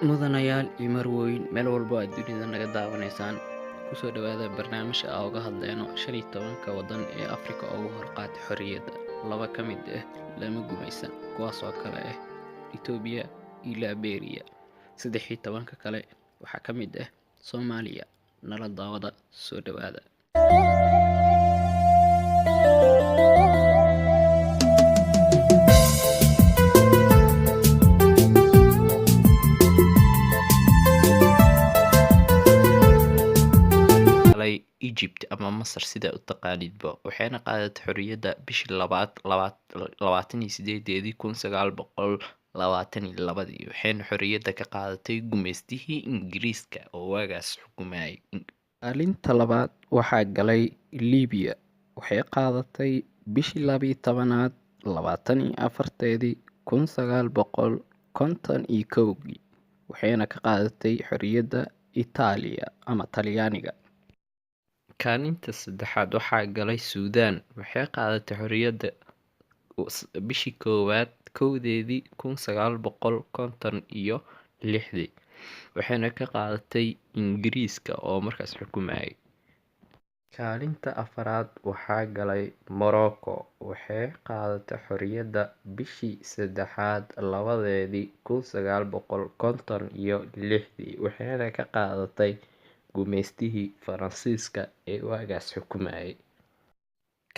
Mudanayaal iyo marwooyin, meel walbo aad dunida naga daawanaysaan, kusoo dhawaada barnaamijka aan uga hadleyno 15-ka wadan ee Afrika ugu horqaatay xorriyadda. Laba ka mid ah lama gumaysan, kuwaas oo kale ah Itoobiya iyo Liberia. 13-ka kale waxaa ka mid ah Soomaaliya. Nala daawada, soo dhawaada. Egypt ama Masar sida u taqaanidba waxayna qaadatay xorriyadda bishii labaad 28-deedii 1922-dii, waxayna xorriyadda ka qaadatay gumaystihii Ingiriiska oo waagaas xukumayay. Kaalinta labaad waxaa galay Liibiya, waxay qaadatay bishii 12-aad 24-teedii 1951-kii, waxayna ka qaadatay xorriyadda Itaaliya ama Talyaaniga. Kaalinta saddexaad waxaa galay Suudaan, waxay qaadatay xorriyadda bishii koowaad 1-deedii 1956-dii, waxayna ka qaadatay Ingiriiska oo markaas xukumayay. Kaalinta afaraad waxaa galay Morocco, waxay qaadatay xorriyadda bishii saddexaad 2-deedii 1956-dii, waxayna ka qaadatay gumaystihii Faransiiska ee waagaas xukumayay.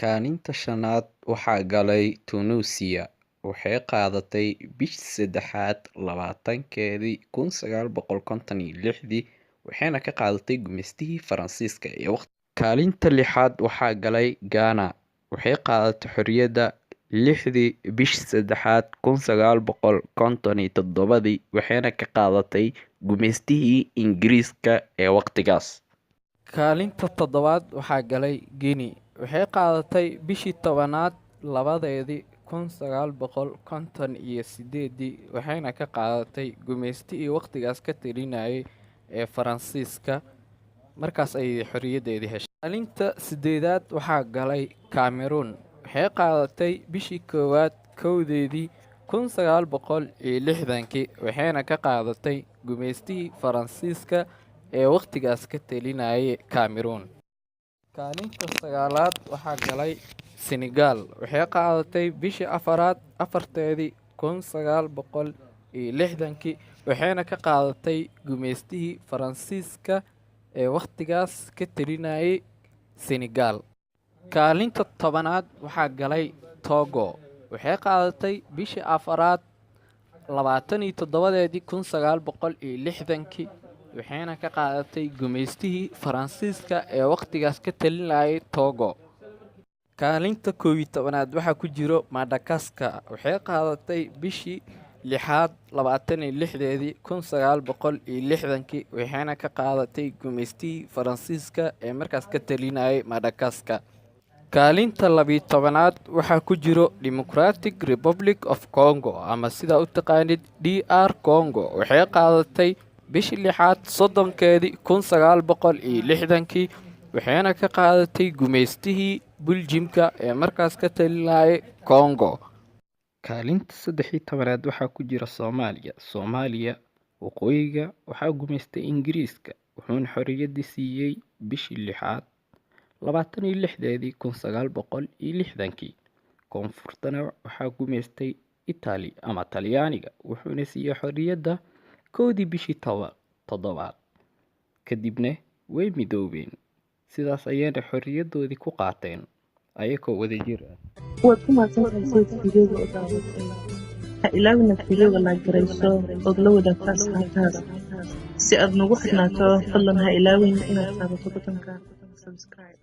Kaalinta shanaad waxaa galay Tunuusiya, waxay qaadatay bishii saddexaad 20-keedii 1956-dii, waxayna ka qaadatay gumaystihii Faransiiska ee waqti. Kaalinta lixaad waxaa galay Ghana, waxay qaadatay xorriyadda 6-dii bishii saddexaad 1957-dii, waxayna ka qaadatay gumaystihii Ingiriiska ee waqtigaas. Kaalinta toddobaad waxaa galay Guinea, waxay qaadatay bishii 10-aad 2-deedii 1958-dii, waxayna ka qaadatay gumaystihii waqtigaas ka talinayay ee Faransiiska. Markaas ayay xorriyaddeedii heshay. Kaalinta sideedaad waxaa galay Cameroon, waxay qaadatay bishii koowaad 1-deedii 1960-kii, waxayna ka qaadatay gumaystihii Faransiiska ee waqtigaas ka talinayay Cameroon. Kaalinta sagaalaad waxaa galay Senegal, waxay qaadatay bishii afaraad 4-teedii 1960-kii, waxayna ka qaadatay gumaystihii Faransiiska ee waqtigaas ka talinayay Senegal. Kaalinta 10-aad waxaa galay Togo, waxay qaadatay bishii afaraad 27-deedii 1960-kii, waxayna ka qaadatay gumaystihii Faransiiska ee waqtigaas ka talinayay Togo. Kaalinta 11-aad waxaa ku jiro Madagascar, waxay qaadatay bishii lixaad 26-deedii 1960-kii, waxayna ka qaadatay gumaystihii Faransiiska ee markaas ka talinayay Madagascar. Kaalinta 12-aad waxaa ku jiro Democratic Republic of Congo ama sidaa u taqaanid DR Congo, waxay qaadatay bishii lixaad 30-keedii 1960-kii, waxayna ka qaadatay gumaystihii Beljimka ee markaas ka talinayay Congo. Kaalinta 13-aad waxaa ku jira Soomaaliya. Soomaaliya waqooyiga waxaa gumaystay Ingiriiska, wuxuuna xorriyadda siiyey bishii lixaad 26-deedii 1960-kii. Koonfurtana waxaa gumaystay Italy ama Talyaaniga, wuxuuna siiyey xorriyadda 1-dii bishii toddobaad. Kadibna way midoobeen, sidaas ayayna xorriyaddoodii ku qaateen ayagoo wadajir ah. Waad ku mahadsantahay sida fiidiyowga u daawatay. Ha ilaawin inaad fiidiyowga like garayso ood la wadaagto asxaabtaada. Si aad nagu xidhnaato, fadlan ha ilaawin inaad taabato butonka subscribe.